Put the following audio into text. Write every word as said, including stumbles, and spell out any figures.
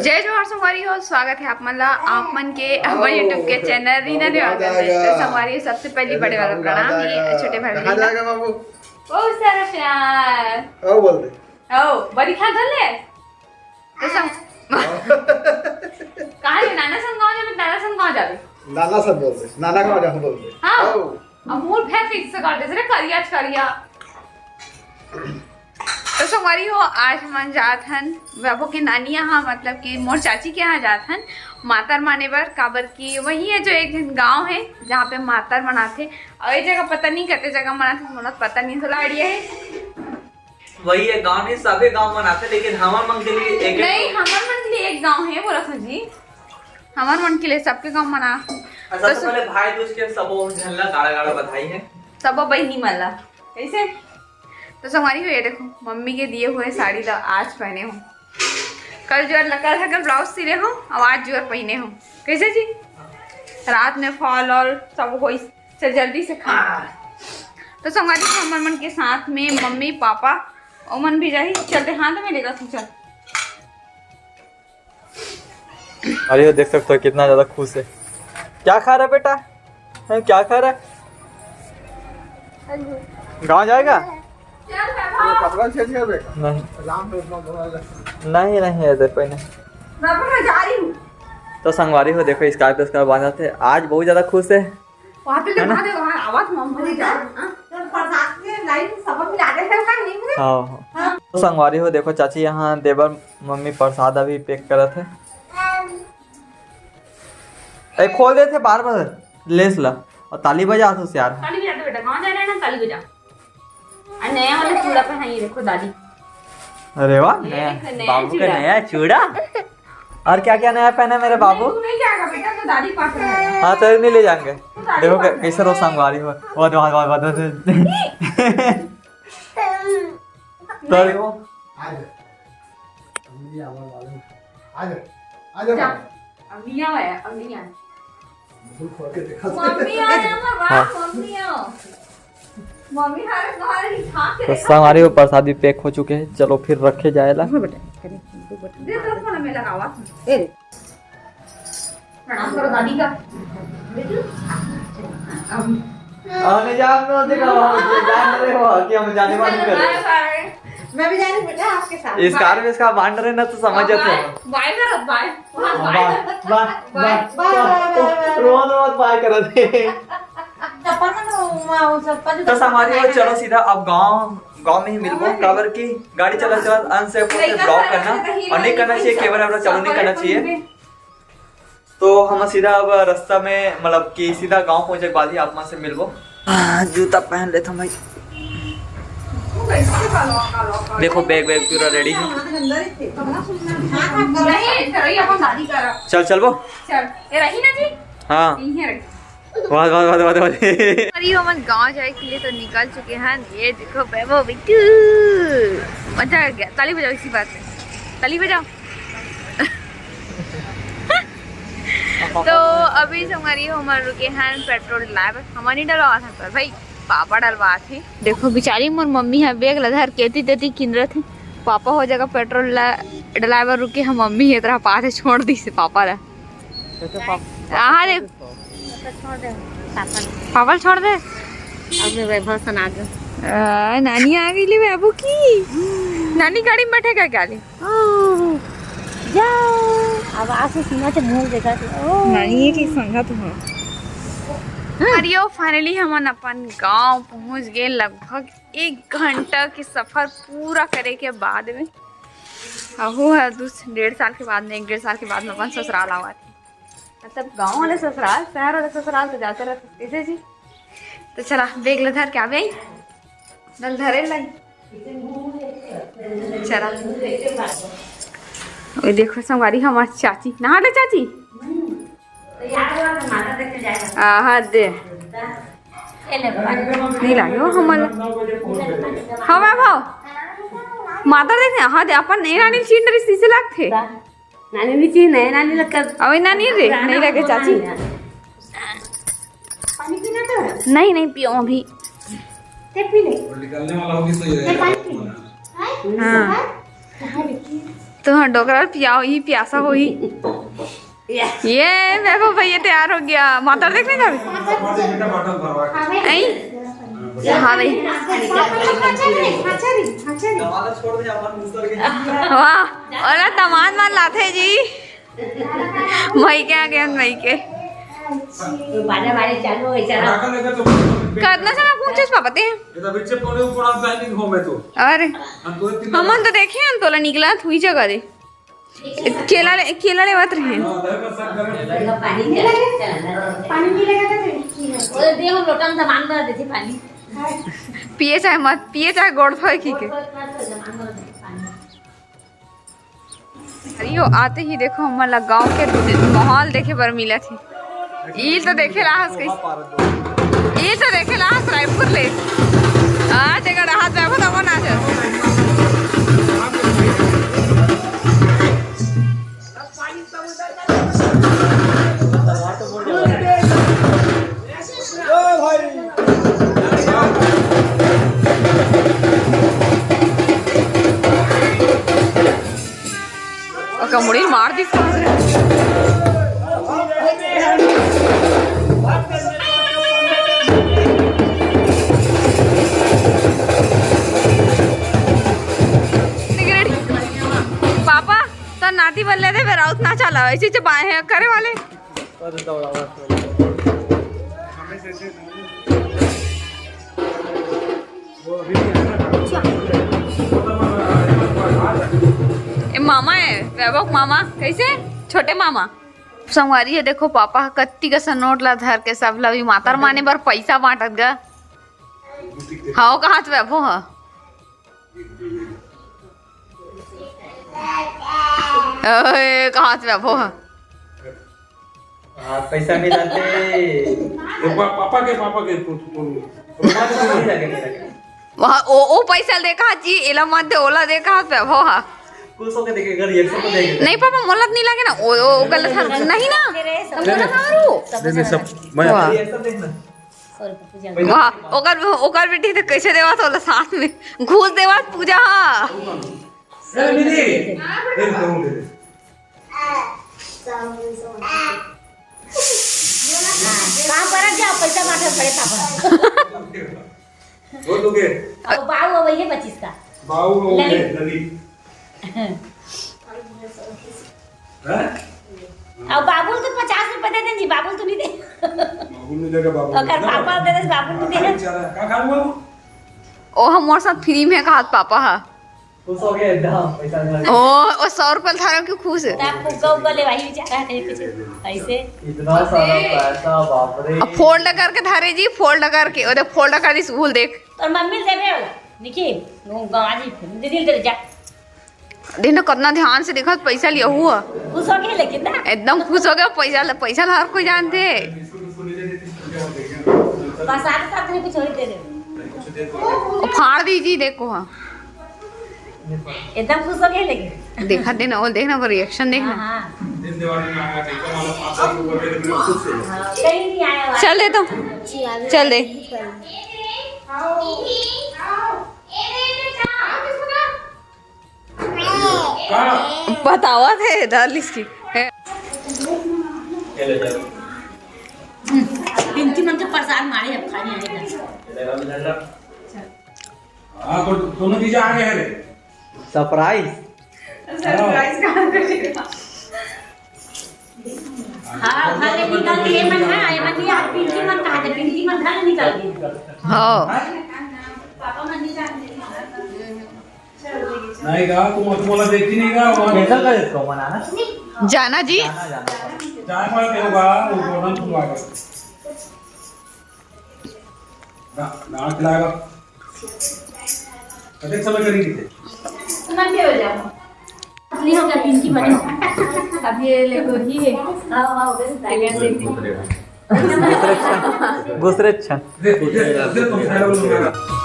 जय जोहार संगवारी हो, स्वागत है आप मन ला, आप मन के अपन YouTube के चैनल रीना देवांगन में। तो संगवारी हो, सबसे पहली बड़े वाला प्रणाम, ये छोटे भाई कहाँ जाएगा बाबू? बहुत सारा प्यार। ओ बोल दे। ओ बड़ी खा धर ले। तो सं- कहाँ ले नाना संग गाँव जाबे, नाना संग गाँव जाबे। नाना सब बोल दे, नाना गाँव जाबे बोल दे। हाँ। अब मोर भैंस कैसे कर दे रे, करिया करिया। तो संगवारी हो, आज हमन जात हन वैभव के नानी यहाँ, मतलब कि मोर चाची के यहाँ जात हन मातर माने बर, काबर कि वही है जो एक झन गांव है जहाँ पे मातर मनाथे। और ये जगह पता नहीं कते जगह मनाथे, मोला पता नहीं, थोड़ा आइडिया है। वही है गांव नहीं, सभी गांव मनाथे, लेकिन हमर मन के लिए एक नहीं, हमर मन के लिए एक गांव है बोला था जी, हमर मन के लिए सबके गांव मना। सबसे पहले भाई दूज के सबो झन ला गाड़ा गाड़ा बधाई है। सबो बहिनी मन ला। कैसे? तो संगवारी हो, ये देखो, मम्मी के दिए हुए साड़ी ला आज पहने हो। कल जो लगा था, कल ब्लाउज सिले हो, अब आज जो पहने हो। कैसे जी? रात में फॉल और सब होई, चल जल्दी से खा। तो संगवारी हो, हमर मन के साथ में मम्मी पापा ओमन भी जाही। चलते हाथ में लेगा तू, चल। अरे, ये देख सकते हो कितना ज्यादा खुश है। क्या खा रहा है बेटा? हैं, क्या खा रहा है? गाँव जाएगा? कपड़ा चेंज कर बेटा। नहीं। राम पे इतना बोला जा। नहीं, नहीं, ऐसे कोई नहीं। बाबा, मैं जा रही हूँ। तो संगवारी हो, देखो, स्कार्फ, स्कार्फ बांधा थे। आज बहुत ज्यादा खुश है। वहाँ पे है ना? दिखा दे, वहाँ आवाज मम भरी जा। हाँ, तो प्रसाद के लाइन सब मिला दे है, नहीं मिले? हाँ, हाँ। हाँ। तो संगवारी हो, देखो, चाची यहाँ देवर मम्मी प्रसाद अभी पैक करत है। ए, खोल देथे बार बार लेस ला। और ताली बजा तो यार। ताली बजा दे बेटा, कहाँ जा रहे हैं ना, ताली बजा। और नया वाला चूड़ा पहनाई, देखो दादी। अरे वाह, ये नया, देखो, नया बाबू का चूड़ा। नया चूड़ा। और क्या क्या नया पहना है मेरे बाबू? तू नहीं जाएगा बेटा, तो दादी पास रहेगा। हाँ, तो नहीं ले जाएंगे। तो दादी देखो पास कै-, कैसे रहेगा। रोज संगवारी हो। वाह, वाह, वाह, वाह, वाह। तो आ जा। अम्मी आवा मालूम। आ जा। आ जा जा। मालूम। अम्मी आवा है, अम्मी आवा। मुंह खोल के देखा तो मम्मी आवा, वाह, हाँ। मम्मी आवा। मम्मी हमारे, हमारे हाथ से तो देखा। संगवारी हो, प्रसाद भी पैक हो चुके हैं। चलो फिर रखे जाएला। दो बटन, करी, दो बटन। दे दो, थोड़ा मैं लगावा। ए रे। प्रणाम करो दादी का। हमने जान में होते का, जान रहे हो कि हम जाने वाले कर। बाय बाय। मैं भी जा रही हूँ बेटा आपके साथ। इस कार में इसका बांध रहे ना तो समझ जाते हो। बाय करो, बाय। बाय, बाय, बाय, बाय, बाय, बाय। रोज रोज बाय करो थे। चप्पल में तो, वो चप्पल तो संगवारी हो, चलो सीधा अब गांव, गांव में ही मिलबो, काबर कि गाड़ी चला चला अनसेफ होते, ब्लॉक करना और नहीं करना चाहिए, कैमरा वैमरा चालू नहीं करना चाहिए। तो हम सीधा अब रास्ता में, मतलब कि सीधा गांव पहुंचे के बाद ही आप मन से मिलबो। आ, जूता पहन लेता हूँ भाई। देखो, बैग वैग पूरा रेडी है। चल, चलबो। हाँ। वाह, वाह, वाह, वाह, वाह। अरे, हमन गांव जाए के लिए तो निकल चुके हैं। ये देखो, वैभव बिट्टू। मजा आ गया। ताली बजाओ इसी बात में। ताली बजाओ। तो अभी संगवारी हो, हमन रुके हैं पेट्रोल डलाए बर। हमन नहीं डलवात हन, पर भाई पापा डलवात हे। देखो बेचारी मोर मम्मी ह बैग ला धर के एती तेती किंदरत हे। पापा हो जगह पेट्रोल ला डलाए बर रुके हे, मम्मी हे तरह पाथे छोड़ दिस हे पापा ला। तो पाप-, आहा रे। तो छोड़ दे, पापा ने। पापा छोड़ दे। अब मैं वैभव सुना दो। आ, नानी आ गई ले बाबू की। नानी गाड़ी में बैठे का क्या ले? ओ, जा। अब आंसू सीना से मुंह देखा थे। ओ। नानी ये की संगत हो। अरे यो, finally हमन अपन गांव पहुंच गए। लगभग एक घंटा के सफर पूरा करे के बाद में, अहो है दू, डेढ़ साल के बाद में, एक डेढ़ साल के बाद में अपन ससुराल आवा थे। मतलब गांव वाले ससुराल, शहर वाले ससुराल तो जाते रहते, कैसे जी? तो चला, बैग ला धर के आबे, नल धरे लाई। चला। ओए देखो संगवारी, हमार चाची, नहा ले चाची। आहा दे। नहीं लागे हो हमन। हवा भाव। माता देखे, हाँ दे, अपन नहीं रानी चीन रही, सीसे लागथे। नानी भी चीन है, नानी लगता। अबे नानी रे, नहीं लगे चाची। पानी पीना तो है? नहीं, नहीं पियो अभी। ते पी ले। निकलने वाला होगी तो ये ते पानी पी ले। हाँ। हाँ। तो हाँ, डोकरा ल पियाओ, ही प्यासा होही। ये वैभव भैया तैयार हो गया, मातर देखने जाबे। नहीं, हाँ भाई। वाह, ओला दमांद मन लाथे जी। मइके आ गेन, मइके। बाजा बाजे चालू हो गई, चला। कतना समय पहुंचे पापा ते? अरे, हमन तो देखे हन तोला निकलत हुई जगह दे। केला ले, केला लेवत रहे। पानी मिलेगा, चला। वो दे, हम लोटा में सामान भर देते पानी। पिए चाहे मत पिए, चाहे गोड़ धोए की के। अरे यो, आते ही देखो, हमन ला गांव के दे-, माहौल देखे बर मिलत हे। ई तो देखे ला हस कइसे, ई तो देखे ला हस रायपुर ले। आज एकर हाथ जाबो त हमन आ जात। ओकर मुड़ी मार दिस। पापा, तो नाती बल्ले दे, बेरा उतना चला, ऐसे चबाए हैं करे वाले। ए, मामा है, वैभव मामा। कैसे? छोटे मामा। संगवारी है, देखो, पापा ह कत्ती कस नोट ला धर के सब ला भी मातर माने बर पैसा बांटत गा। हाव, कहाच वैभव ह। ओए, कहाच वैभव ह। हाँ, पैसा मिलाते। ये पा-, पापा के, पापा के, तू, तू, तू। नहीं लगे, नहीं लगे। वहाँ, ओ, ओ पैसा देखा जी, एला मत दे, ओला देखा, वैभव ह। खुश होके देखे, अगर एक सौ को देखे। नहीं पापा, मोला त नहीं लगे ना, ओ, ओ, गलत है, नहीं ना, मोला मारू। नहीं, नहीं, सब, मैं वाह। एक सौ देखना। वाह, ओकर, ओकर बेटी तो कैसे देवा तो साथ में घूस देवा पूजा। हाँ। ए, दीदी। ए, कहूँ दे दे। काम करत जाओ, पैसा बांटत बड़े पापा। वो तो के। अब बाऊ अब ये पच्चीस का। बाऊ वो ललित। के, ललित। हैं? अब बाबुल तो पचास रुपए दे दें जी, बाबुल तो नहीं दे। बाबुल नहीं देगा, बाबुल। अगर पापा दे दे, बाबुल नहीं दे। बेचारा, का खा लूँ बाबू? ओ, हम और साथ फ्री में कहा पापा हा। खुश हो गए एकदम, पैसा मिला। ओ, ओ, सौ रुपए थारे क्यों खुश है? तब फुग्गा उग्गा ले भाई बेचारा है कुछ ऐसे। इतना सारा पैसा, बाप रे। अब फोल्ड करके थारे जी, फोल्ड करके, ओ देख, फोल्ड कर इस भूल देख। तोर मम्मी ले देबे वाला, निकी, वो गंवाजी, दीदी ले दे जा। दिन तो कितना ध्यान से देखत पैसा लिया हुआ। खुश हो गए लेकिन ना? एकदम खुश हो गया, पैसा ल-, पैसा ल हर कोई जानते। बस आते साथ में कुछ और दे दे। वो फाड़ दीजिए, देखो, हाँ। एकदम खुश हो गए लेकिन। देखा देना, वो देखना, वो रिएक्शन देखना। हाँ, हाँ। हाँ, कहीं नहीं आया हुआ। चल दे तो। चल दे। बतावा थे, डाल इसकी। है। पिंकी मन के प्रसाद मारे अब खाने आएगा। हाँ, तो दोनों चीजें आ गए हैं रे। सरप्राइज। सरप्राइज कहाँ से? हाँ, भले निकल के ये मन है, ये मन नहीं, आप पिंकी मन कहाँ थे? पिंकी मन भले निकल गए। हाँ। पापा मन नहीं जानते। नहीं गा, तुम अभी बोला देखी नहीं गा, वहाँ कैसा करे इसको मनाना? जाना जी। जाना, जाना। जाए पड़ते होगा, वो गोल्डन खुलवा के। गा-, गाना खिलाएगा। कतेक समय करेंगे थे? सुना के हो जाओ। नहीं हो गया, पिंकी बनी। अब ये ले तो ही है। हाँ, हाँ, हो गया। दूसरे क्षण, दूसरे क्षण। दे, दे, दे, तुम खड़े हो लोग।